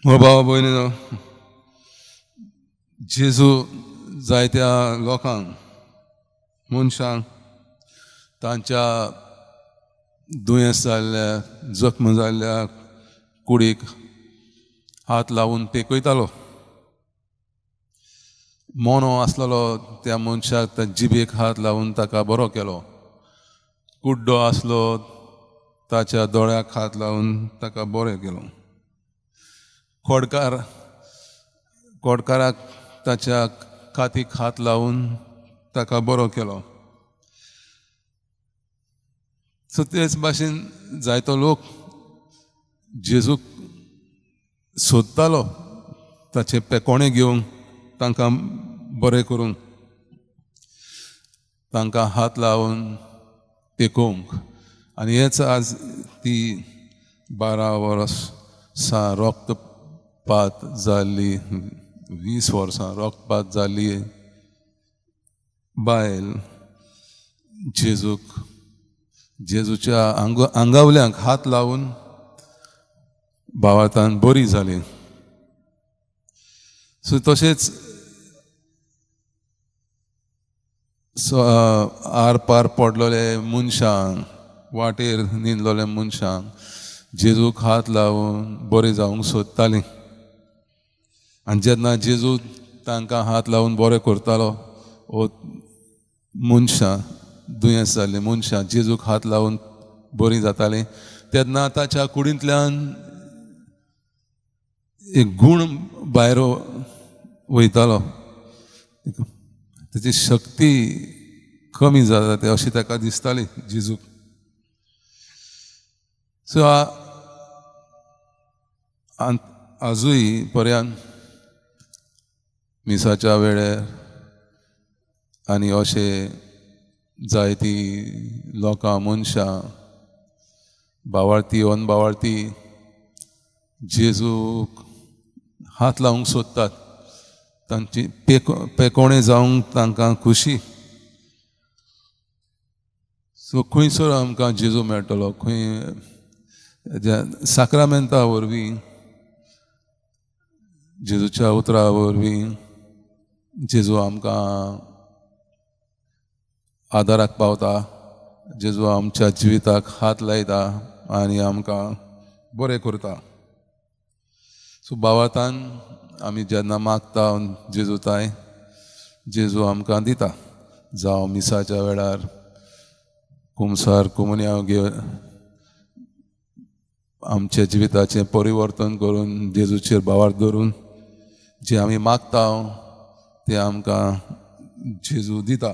हो भाव भयणीनो, जेजू जायत्या लोकांक, मनशांक तांच्या दुयेंस जाल्ल्या, जखम जाल्ल्या कुडीक हात लावन तेंकयतालो. मोनो आसलेलो त्या मनशाक त्या जिबेक हात लावन ताका बरो केलो. कुड्डो आसलो ताच्या दोळ्याक हात लावन ताका बरो केलो. खोडकाराक ताच्या कातीक हात लावन ताका बरो केलो. सो तेच भाशेन जायतो लोक जेजूक सोदतालो ताचे पेकोणे घेवंक, तांकां बरें करूंक, तांकां हात लावन तेकोवंक. आनी हेच आज ती 12 वर्सां रक्तपात जाल्ली, 20 वर्सां रक्तपात जाल्ली बायल जेजूक, जेजूच्या आंगावल्यांक हात लावन भावार्थान बरी जाली. सो तशेंच आर पार पडलेले मनशांक, वाटेर न्हिदलेले मनशांक जेजूक हात लावन बरें जावंक सोदतालीं. आनी जेन्ना जेजू तांकां हात लावन बरें करतालो, वो मनशां, दुयेंस जाल्लीं मनशां जेजूक हात लावन बरीं जातालीं, तेन्ना ताच्या कुडींतल्यान एक गूण भायर वयतालो, ताची शक्ती कमी जाता ते अशी ताका दिसताली जेजूक. सो आजूय पर्यंत मिसाच्या वेळेर आनी अशे जायती लोकां, मनशां, बावाळती अनबावाळती जेजूक हात लावंक सोदतात, तांची पेकोणे जावंक तांकां खुशी. सो खंयसर आमकां जेजू मेळटलो? खंय साक्रामेंता वरवीं, जेजूच्या उतरा वरवीं जेजू आमकां आदाराक पावता, जेजू आमच्या जिविताक हात लायता आनी आमकां बरें करता. सो भावार्थान आमी जेन्ना मागता जेजू ताय, जेजू आमकां दिता. जावं मिसाच्या वेळार कुमसार कुमन्यांव घेवन आमच्या जिविताचें परिवर्तन करून जेजूचेर भावार्थ धरून जे आमी मागता ते आमकां जेजू दिता.